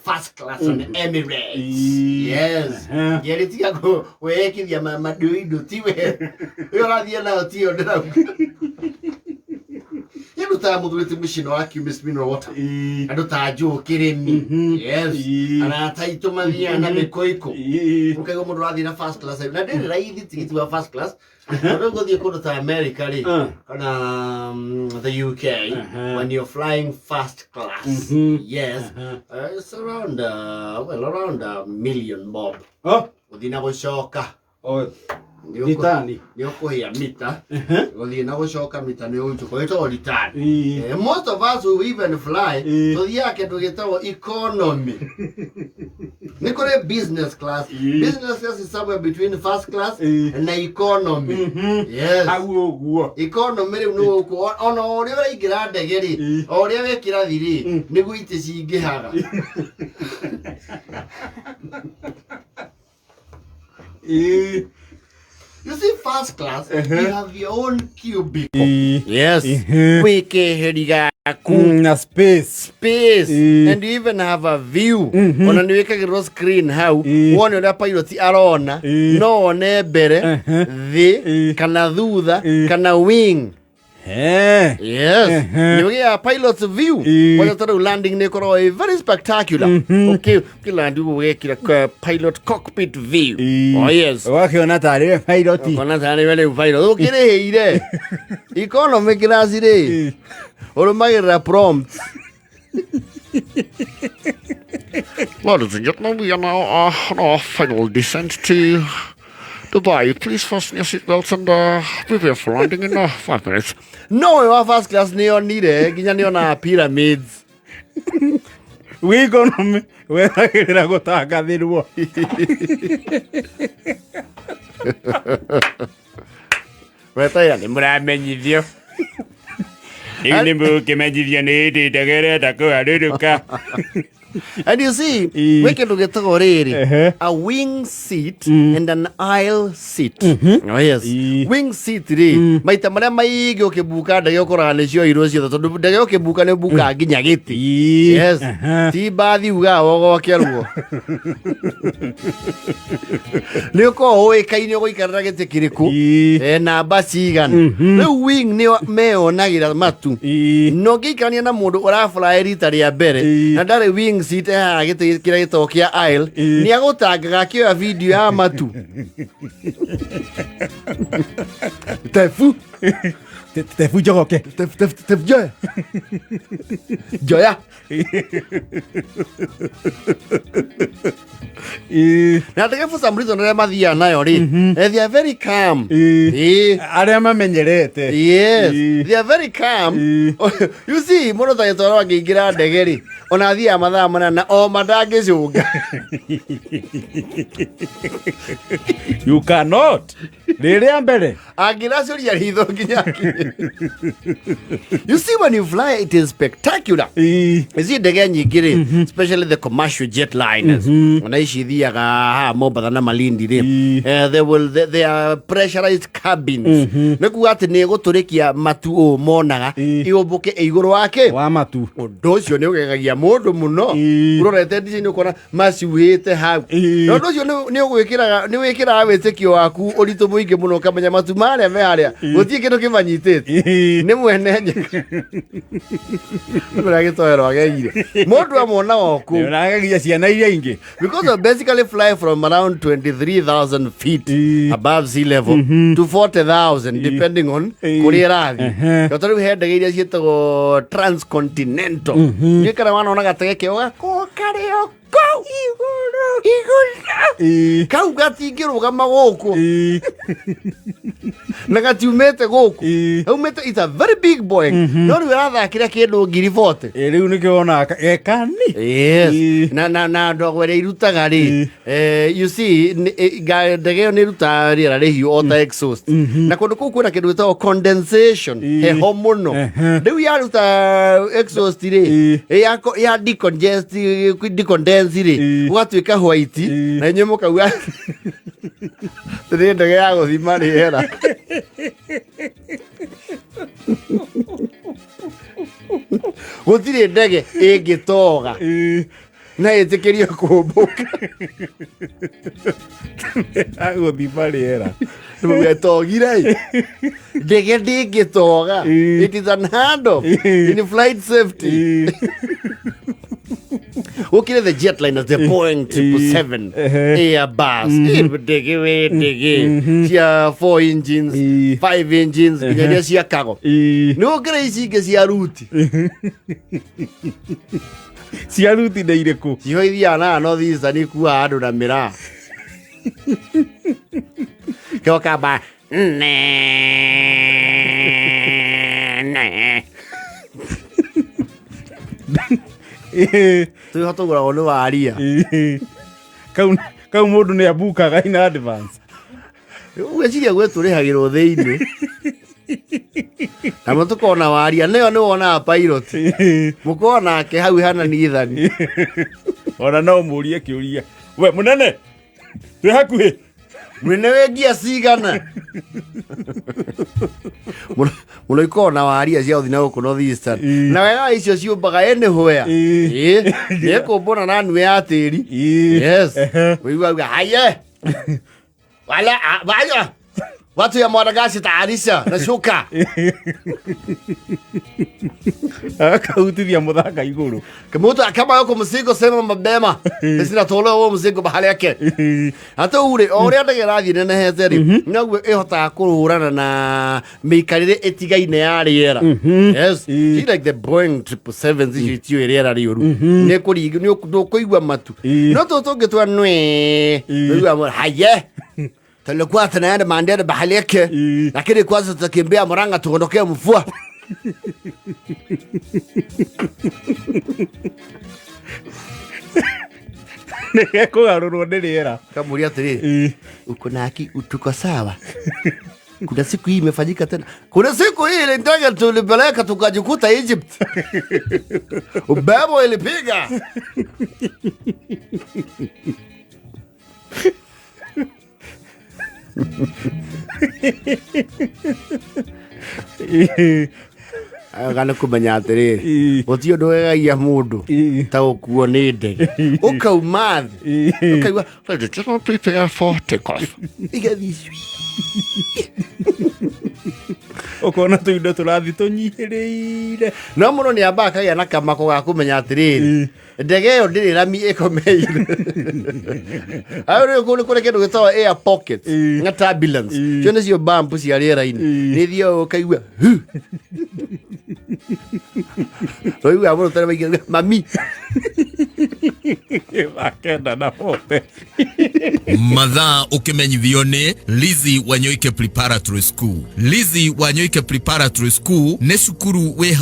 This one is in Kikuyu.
First class on Emirates. Ii. Yes. Aha. Ngeri tiga kwĩĩkithia manduindu tiwe. Ũyũ ũrathiĩ nayo tiyo ndĩrauga. Andũ ta mũthuri ti mũcino wa Cumis Mineral Water. Ii. Andũ ta Joe Kĩrĩmi. Yes. Ii. Arata aitũ mathiaga na mĩkũikũ. Ii. Ũkaigua mũndũ ũrathiĩ na first class. Na ndĩrĩ raithi tigiti wa first class. Tondũ ngũthiĩ kũndũ ta America rĩ kana the UK when you're flying first class. Yes. It's around well around a million bob. Oh, Gũthiĩ na gũcoka. oh, Nĩ ũkũ- Ritani. Nĩ ũkũhĩa mita. Gũthiĩ na gũcoka mita nĩ ũgũcoka. Ĩtagwo return. Ii. Most of us who even fly tũthiaga kĩndũ gĩtagwo economy. Nĩ kũrĩ business class. Business class is somewhere between first class na economy. Yes. Hau ũguo. Economy rĩu nĩ gũkũ ona ũrĩa ũraingĩra ndege rĩ o ũrĩa wekĩra thi rĩ nĩguo itĩ cingĩhaga. Ii. You see first class you have your own cubicle. Ii. Yes. Wĩ keheri gaku. Na space. Space Ii. and you even have a view. Ona nĩ wĩkagĩrwo screen hau Ii. wone ũrĩa pilot arona Ii. no one mbere thĩ Ii. kana thutha Ii. kana wing. Eh. Yes. Nĩ ũgĩaga pilot's view. Ii. Kwanza ta rĩu landing nĩ ĩkoragwo ĩ very spectacular. Okay, ũkĩland ũguo ũgekĩra pilot cockpit view. Ii. Oh yes. Ũgakĩona tarĩ we pilot. Ũkona tarĩ we rĩu pilot. Ũkĩrĩhĩire. Economy class rĩ. Ii. Ũrũmagĩrĩra prompts. Ladies and gentlemen, we are now on our final descent to Dubai. Please fasten your seatbelts and prepare for landing in 5 minutes. No, we wa first class nĩ onire nginya nĩ ona pyramids. Wĩ economy wethagĩrĩra gũtangathĩrwo. Wetaira nĩ mũramenyithio. Rĩu nĩ mũkĩmenyithio nĩ hĩndĩ ndege ĩrenda kũharũrũka. And you see, Ii. gwĩ kĩndũ gĩtagwo rĩrĩ a wing seat and an aisle seat. Oh, yes. Ii. Wing seat rĩ maita marĩa maingĩ ũkĩbuka ndege ũkoraga nĩ cioirwo ciothe tondũ ndege ũkĩbuka nĩ ũbukaga nginya gĩtĩ. Ii. Yes. Ti mbathi ugaga wogokerwo. Nĩ ũkoragwo ũĩkaine ũgũikarĩra gĩtĩ kĩrĩkũ. Ii. Namba cigana. Rĩu wing nĩo meyonagĩra matu. Ii. Na ũngĩikarania na mũndũ ũraburaĩ rita rĩa mbere Ii. na ndarĩ wing seat ehaga gĩtĩ kĩrĩa gĩtagwo kĩa aisle Ii. nĩ agũtangaga akĩoya video ya matu. Tebu Tebu njogoke. tebu tebu tebu njoya njoya. Ii. Na ndege for some reason arĩa mathiaga nayo rĩ they are very calm. Ii. Ii. Arĩa mamenyerete. Yes, Ii. they are very calm. Ii. You see, mũndũ ta gĩtoro angĩingĩra ndege rĩ, ona athiaga mathaa 8 oma ndangĩcũnga. You cannot. Rĩrĩa mbere. Angĩracũria ritho nginya akinye. You see, when you fly, it is spectacular. Ii. Ici ndege nyingĩ rĩ, especially the commercial jet liners, ona ici ithiaga haha Mombatha na Malindi rĩ, Ii. they are pressurized cabins. Nĩ kuga atĩ nĩ ĩgũtũrĩkia matu ũũ monaga, Ii. ĩũmbũke ĩ igũrũ wake. Wa matu. Ũndũ ũcio nĩ ũgegagia mũndũ mũno. Ii. Ũrorete ndici-inĩ ũkona macuhĩte hau. Ii. Na ũndũ ũcio nĩ wĩkĩraga wĩtĩkio waku ũritũ mũingĩ mũno ũkamenya matu marĩa me harĩa gũtirĩ kĩndũ kĩmanyitĩte. Ii. Nĩ mwene nyaga. Ũrĩa gĩtoero agegire. Mũndũ amwonaga o kũu. Ũragegia ciana iria ingĩ. Because they basically fly from around 23,000 feet Ii. above sea level to 40,000 depending on Ii. kũrĩa ĩrathiĩ. Ehe. Ta rĩu he ndege iria ciĩtagwo transcontinental. Ndiũĩ kana wanona gatege keo gakoragwo karĩ o kũu igũrũ igũrũ. Ii. Kau gatingĩrũgama gũkũ Ii. na gatiumĩte gũkũ. Ii. Gaumĩte, it's a very big boy. No rĩu ĩrathakĩra kĩndũ 40,000. Ĩ, rĩu nĩkĩo wonaga gekani. Yes. Ii. Na ndogo ĩrĩa irutaga rĩ, Ii. you see, ndege ĩyo nĩ ĩrutaga rĩera rĩhiũ o ta exhaust. Na kũndũ kũu kwĩna kĩndũ gĩtagwo condensation, Ii. heho mũno. Rĩu yaruta exhaust rĩ, Ii. ya decongest, decondense rĩ, Ii. gũgatuĩka white, Ii. na inyuĩ mũkauga nĩ ndege ya gũthima rĩera. Gũtirĩ ndege ĩngĩtoga. Ii. Na ĩtĩkĩrio kũmbũka. Agũthima rĩera. Togire ndege ndĩngĩtoga. It is unheard of in flight safety. Gũkĩrĩ the jetliners, the Boeing 777, Airbus. Ndege we ndege cia 4 engines, 5 engines, nginya iria cia cargo. Nĩ gũkĩrĩ ici ingĩ cia ruti. Cia ruti nĩ irĩkũ? Ciho ithiaga na North Eastern, ikuaga andũ na mĩraa kĩokamba ne ne. Twĩho tũgũragwo nĩ waria. Kau kau mũndũ nĩ abukaga in advance. Ũgwĩciria gwĩ tũrĩhagĩrwo thĩinĩ na mũtũkona waria nĩyo nĩ wonaga pilot mũkorwo nake hau hana nithani. Ona no mũrie kĩũria, we mũnene, twĩ hakuhĩ. Mwene wĩ ngia cigana mũno mũno ikorwo na waria cia gũthiĩ na gũkũ North Eastern. Na wega wa icio ciũmbaga anywhere. Ĩĩ, nĩkũmbũna na nue ya tĩri. Yes. Ũigua uga haye wala wala watu ya Madagascar tayarisha na shuka. Akahutithia mũthanga igũrũ. Mtu kama yuko mzigo, sema mapema, zinatolewa huo mzigo bahali yake. Hata ure o ũrĩa ndege ĩrathiĩ nenehete rĩ, noguo ĩhotaga kũhũrana na mĩikarĩre ĩtigaine ya rĩera. Yes. See, like the Boeing 777 icio itiũĩ rĩera rĩũru, nĩ kũringa ndũkũigua matu. No tũtũ tũngĩ twa nwe ũigua haye tulikuwa tunaenda Mandera bahali yake, lakini kwanza tutakimbia Murang'a tuondokee mvua. Nĩgekũgarũrwo nĩ rĩera. Kamuria atĩrĩ, uko na haki, tuko sawa. Kuna siku hii imefanyika tena, kuna siku hii ile ndege tulipeleka tukajikuta Egypt, upepo ilipiga. Aga nĩ kũmenya atĩrĩrĩ, gũtirĩ ũndũ wegagia mũndũ ta gũkuo nĩ ndege ũkauma thĩ ũkaigua "Just prepare for take off", igathiĩ cui. Ũkona tũindo tũrathiĩ tũnyihĩrĩire. No mũndũ nĩ ambaga akagĩa na kamako ga kũmenya atĩrĩrĩ, ndege ĩyo ndĩrĩ rami ĩkomeire ayo. Rĩu kũu nĩ kũrĩ kĩndũ gĩtagwo air pockets na turbulence. Cio nĩcio bump cia rĩera-inĩ, nĩ thiaga ũkaigua hu. Ũiguaga mũndũ tarĩ maingĩ mami. 9 na 40. Mathaa ũkĩmenyithio nĩ Lizzy Wanyoike Preparatory School. Lizzy Wanyoike Preparatory School nĩ cukuru wĩ